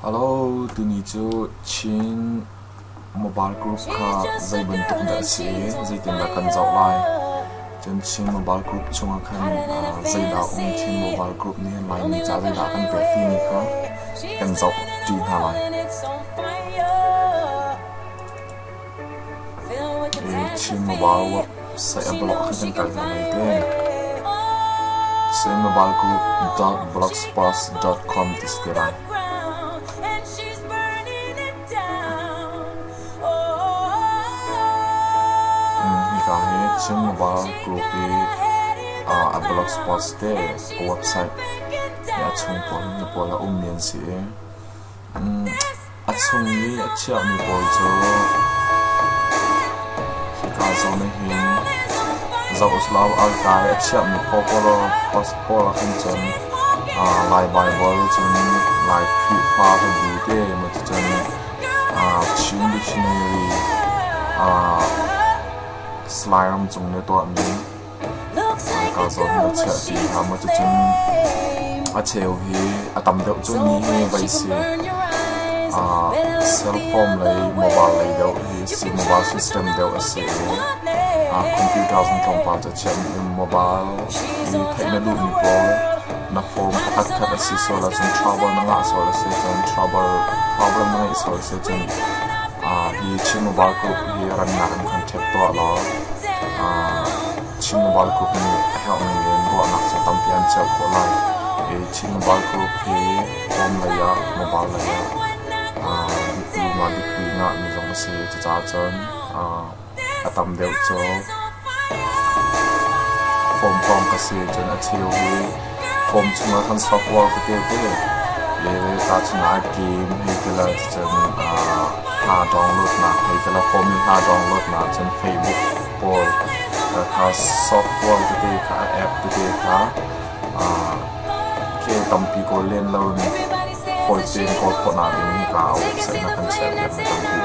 Hello, tuni cu Chin Mobile Group kha zei bantuk dah a si i zeitindah kan zoh lai? Cun Chin Mobile Group chungah khan zeidah a um? Chin Mobile Group nih hin Laimi ca zeidah a kan pek timi kha kan zoh ṭi hna lai. Chin Mobile website a blog ah khan kan kal hna lai te. chinmobilegroup.blogspot.com ti si te lai. Hika hi Chin Mobile Group i a blogspot te a website i a chung pawl hi pawl a ummi an si i A chung i a chiahmi pawl cu hika zawn ah hin zoh usih law a kai a chiahmi pawl ah khan cun Lai Baibal cun Lai Khrihfa hlabu te maw cucun Chin Dictionary Salai Ramcung nih a tuahmi Hika zawn hi a chiah ti hna maw cucun a cheu hi a tam deuh cu mi hi vei si. Cell phone lei mobile lei deuh hi si mobile system deuh a si i computer zong tlawmpal cu a chiahmi um. Mobile i theih na duhmi pawl na form pakhat khat a si sual ahcun trouble na ngah sual a si cun trouble problem na ngeih sual a si cun hi Chin Mobile Group hi rannak in contact tuah law Chin Mobile Group nih a herh ning in ruahnak cu tampi an cheuh khawh lai. I Chin Mobile Group hi phone lei ah mobile lei ah diploma degree ngahmi zong a si. Cucaah cun a tam deuh cu form kong ka si. Cun a cheu hi form chungah khan software tete te le tahchun ah game hei ti le cun hla download nak hei ti le form in hla download nak cun Facebook pawl kha software tete kha app tete kha khi tampi kawl len lo in fawi tein kawl khawhnak ding hika a website na kan chiah piakmi tampi um.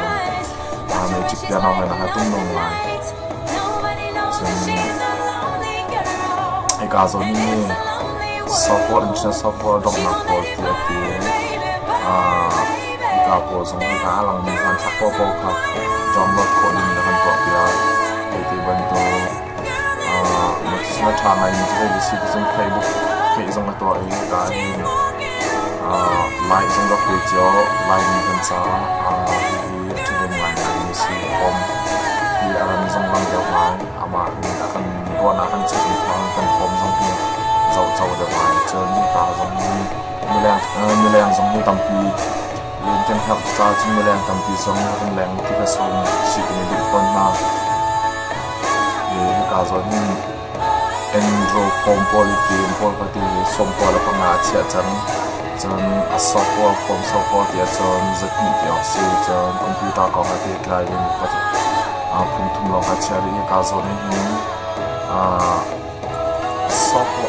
Magic piano he na ha tum nung ngai. Cun hika zawn hi software internet software donghnak pawl ti a ti. Hika pawl zong hika a langmi hmanthlak paohpaoh kha download khawh ding in a kan tuahpiak. Hei ti bantuk na ṭha ngaimi cu hei si ti cun Facebook theih zong a tuah i hika hin like zong rak pe cio. Laimi kan caah hihi a ṭhahnem ngaingaimi si. Form hi a ran zong rang deuh ngai. Amah nih a kan ruahnak kan chimhmi thawng kan form zong hi zohco deuh ngai. Cun hika zong hi Mileng zong hi tampi len kan herh caah cun mileng tampi zong kan leng ti kha sawm chih kan i duh fawn hna. Hika zawn hin Android phone pawl i game pawl kha ti hi 95 a chiah cang. Cun a software phone software ti ahcun zahnih ti awk si. Cun computer kong he pehtlai in phungthum lawng kha chiah rih. Hika zawn ah hin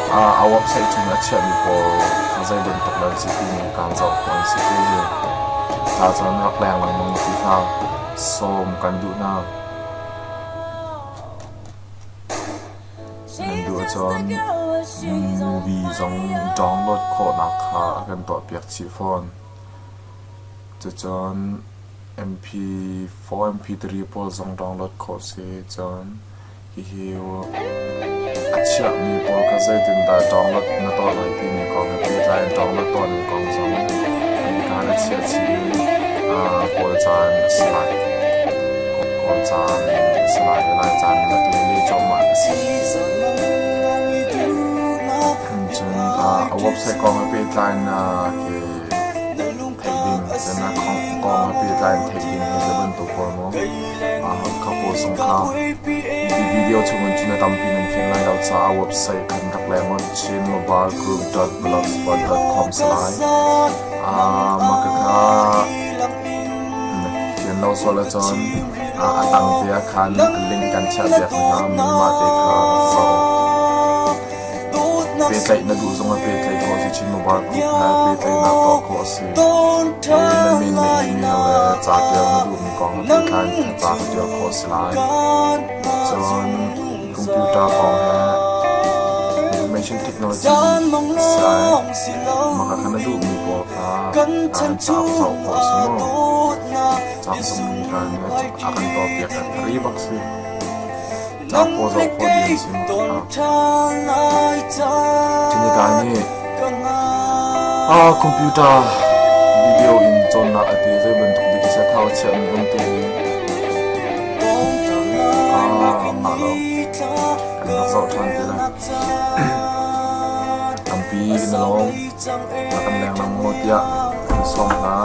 A website chung a chiahmi pawl kha zei bantuk dah an si timi kaan zoh khawh an si ti. Ca cun rak leng lengmang ti kha sawm kan duh hna. Nan duh ahcun movie zong download khawhnak kha a kan tuahpiak chih fawn. Cucun MP4, MP3 pawl zong download khawh si. Cun Hihi a chiahmi pawl kha zeitindah download na tuah lai timi kong he pehtlai in download tuahning kong zong hika na chiah chih i Kawl caan a si lai. Kawl caan a si lai i Lai caan na tu leh cuahmah a si. Cun a website kong he pehtlai in khi theih ding, cun a kong he pehtlai in theih ding hi bantuk pawl maw Hakha pawl zong kha hi video chungin cun a tampi nan fian lai lo caah website kan rak leng on chinmobilegroup.blogspot.com si lai. Mah khakha na fian lo sual ahcun a tang te ah khan link kan chiahpiak hna mi mah te kha rak zoh. Pehtlaih na duh zongah pehtlaih khawh a si. Chin Mobile Group he pehtlaihnak tuah khawh a si. Na min na email le ca ṭial na duhmi kong he pehtlai in ca ka ṭial khawh a si lai. Cun computer kong he information. Information Technology si ai. Mah kha na duhmi pawl kha an cauk zoh khawh a si maw? Cauk zong nih kan a kan tuahpiak a free bak si. Cauk pawl zoh khawh ding a si maw? Cunikai nih computer video in cawnnak a ti zei bantuk dik a si thau a chiahmi um ti hi mah lo kan rak zoh ṭhan ti lai. Tampi na lawm na kan leng lengmang tiah kan sawm hna.